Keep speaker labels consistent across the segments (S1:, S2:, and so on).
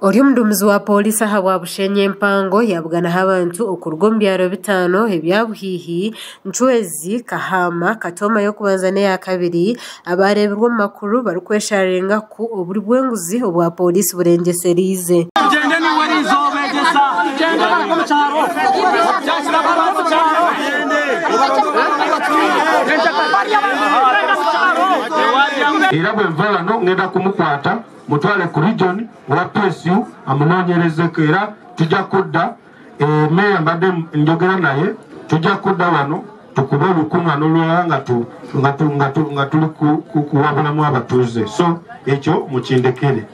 S1: Ori omuduumizi wa pooriisi ahabwa Bushenyi empango yaabuganaho abantu okuruga omu byaro bitaano ebya Buhihi, Ncwezi, Kahama, Katooma y'okubanza n'eyakabiri abaareebirwe omu makuru barikwesharinga ku oburi bw'enguzi obwa pooriisi burengyesereize.
S2: Era bwenva wano ngenda kumukwata mutwale ku region owa PSU amunoonyerezeko era tujja kudda eh, meeya mbadde njogera naye tujja kudda wano tukube olukuŋŋaana olulala nga tu, nga tu, nga tu, nga tuli kuwabulamu abatuuze so ekyo mukindekere.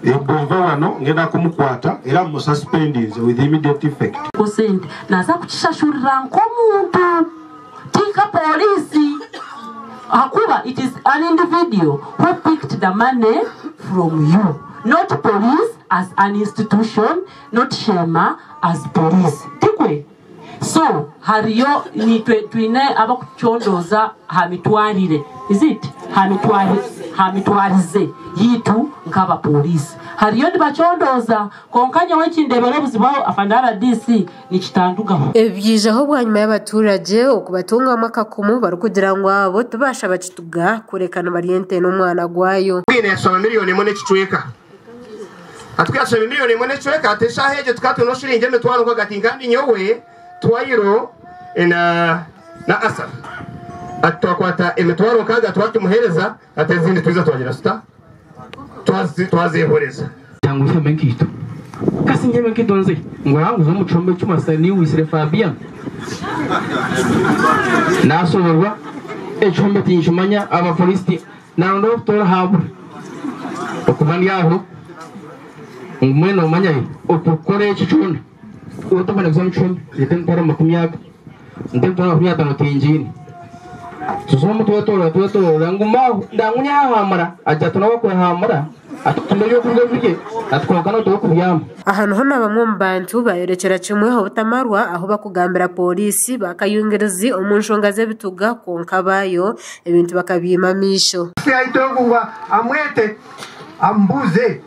S2: Eh, bwenva wano ngenda kumukwata era mususpendinze with immediate effect.
S3: Sente naza kukishashurira nk'omuntu ti nka poliisi ahakuba it is an individual who picked the money from you, not police as an institution, not Shema as police. Tikwe? So hariyo nitwe twine abakucondooza aha mitwarire, is it? Ha mitwarize yitu nk'abapoliisi. Hariyo nibacondooza konka nyowe ekindebera obuzibu aho afande RDC nikitandugaho.
S1: Ebi byijaho bwanyima y'abaturage okubatungamu akakumu barikugira ngu abo tibashaba kituga kureka nibarya ente n'omwana gwayo.
S4: Bwine yashaba miliyoni emwe n'ekicweka. Ati ku yashaba miliyoni emwe n'ekicweka, ati eshaaha egyo tukaba twine oshiringi emitwaro nkaaga, ati kandi nyowe Twayiro na na Asaf. Ati twakwata emitwaro nkaaga twakimuheereza, ati ezindi twiza twagira tuta? Twazehoreza.
S5: Ngu nshembe enkaito. Kasi nshembe enkaito nze? Ngu aranguza omu kihome ky'omu niiwe oitsire Fabian? Naashoberwa, ekihome tinkimanya, abapoliisi naaronda ow'okutoora haabura. Okuba ndi aho, ngu mbwenu noomanya okukora eki kyona, otabona kuza omu kihome, reeta emitwaro 20, nte emitwaro 50 tingiine. Tuza twetoorora twetoorora nguma aho ndangunya yahaamura agira ati nobu akuhaamura atutume ebyokurya obirye ati kwonka notuba kubyama.
S1: Aha niho na bamwe omu bantu bayorekyera kimwe obutamarwa ahu bakugambira pooriisi bakayungirizi omu nshonga z'ebituga kwonka baayo ebintu bakabiima amaisho.
S6: Yahita ogu ngu amwete amubuuze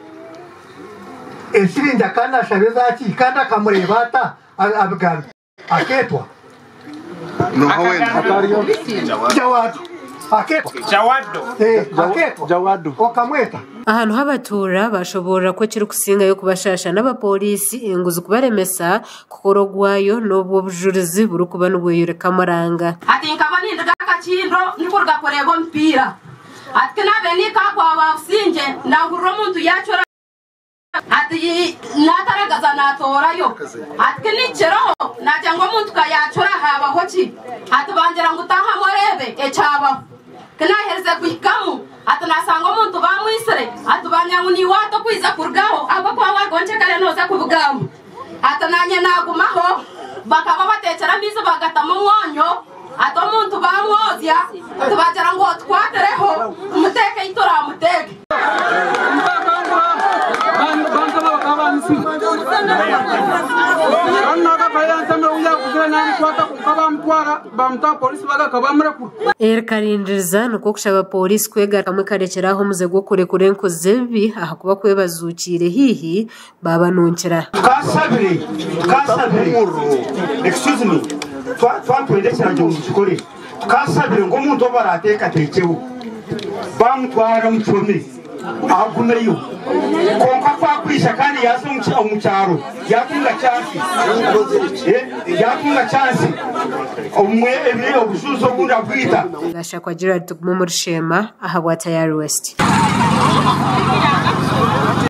S6: esiringi akaba naashaba ezaaki kandi akamureeba ata abigambe. Akeetwa Jawadu. Akeetwa Akeetwa Jawadu. Okamweta.
S1: Aha niho abatuura bashoboorora ku ekirikusingayo kubashaasha n'abapooriisi enguzi kubaremesa kukora ogwayo n'obu obujurizi burikuba nibweyoreka muranga.
S7: Ati nkaba ninduga Kakindo ndikuruga kureeba omupiira. Ati ku naabaire niika kwa Busingye naahurira omuntu yaacura. Ati naataragaza naatoorayo. Ati ku nikiraho naagira ngu omuntu ka yaacura haabaho ki? Ati bangira ngu taahamu oreebe ekyabaho. Ku naaherize kuhikamu ati naashanga omuntu baamwitsire. Ati bangira ngu niiwe ati okwiza kurugaho ahabw'okuba waagonkyeka kare nooza kubugamba. Ati naanye naagumaho bakaba bateekyera amaizi bagatamu omwonyo. Ati omuntu bamwozya tibagira ngu otukwatireho tumuteeke ei turamuteeke.
S1: Erikarindiriza nikwo kushaba pooriisi kwegarukamu ekarekyera aho omuze gw'okurekura enkozi z'ebibi ahakuba ku ebazuukiire haihi baabanunkira.
S8: Tukasabire, tukasabire, excuse me, twatwenda ekiragiro ngu tukikore. Tukasabire ngu omuntu obu araateekateekyeho bamutwara omu kihome agumeyo. Kwonka ku akwija kandi yaaza omu kyaro yaatunga chansi, yaatunga chansi, obumwe obujuuzi obundi abwita.
S1: Gashakwa Gerald Tugume omuri Sheema ahabwa Tayari West.